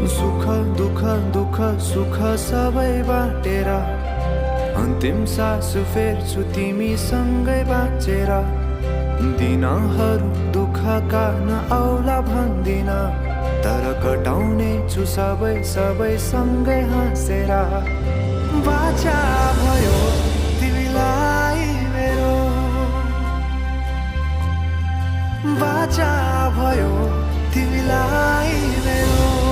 सुख दुख दुख सुख सबै बाटेर अन्तिम सास फेर्छु तिमीसँगै बाँचेर। दिनहरू दुःखका नआउला भन्दिन, तर कटाउने छु सबै सबै सँगै हाँसेर। बाचा भयो तिमीलाई मेरो, बाचा भयो तिमीलाई मेरो।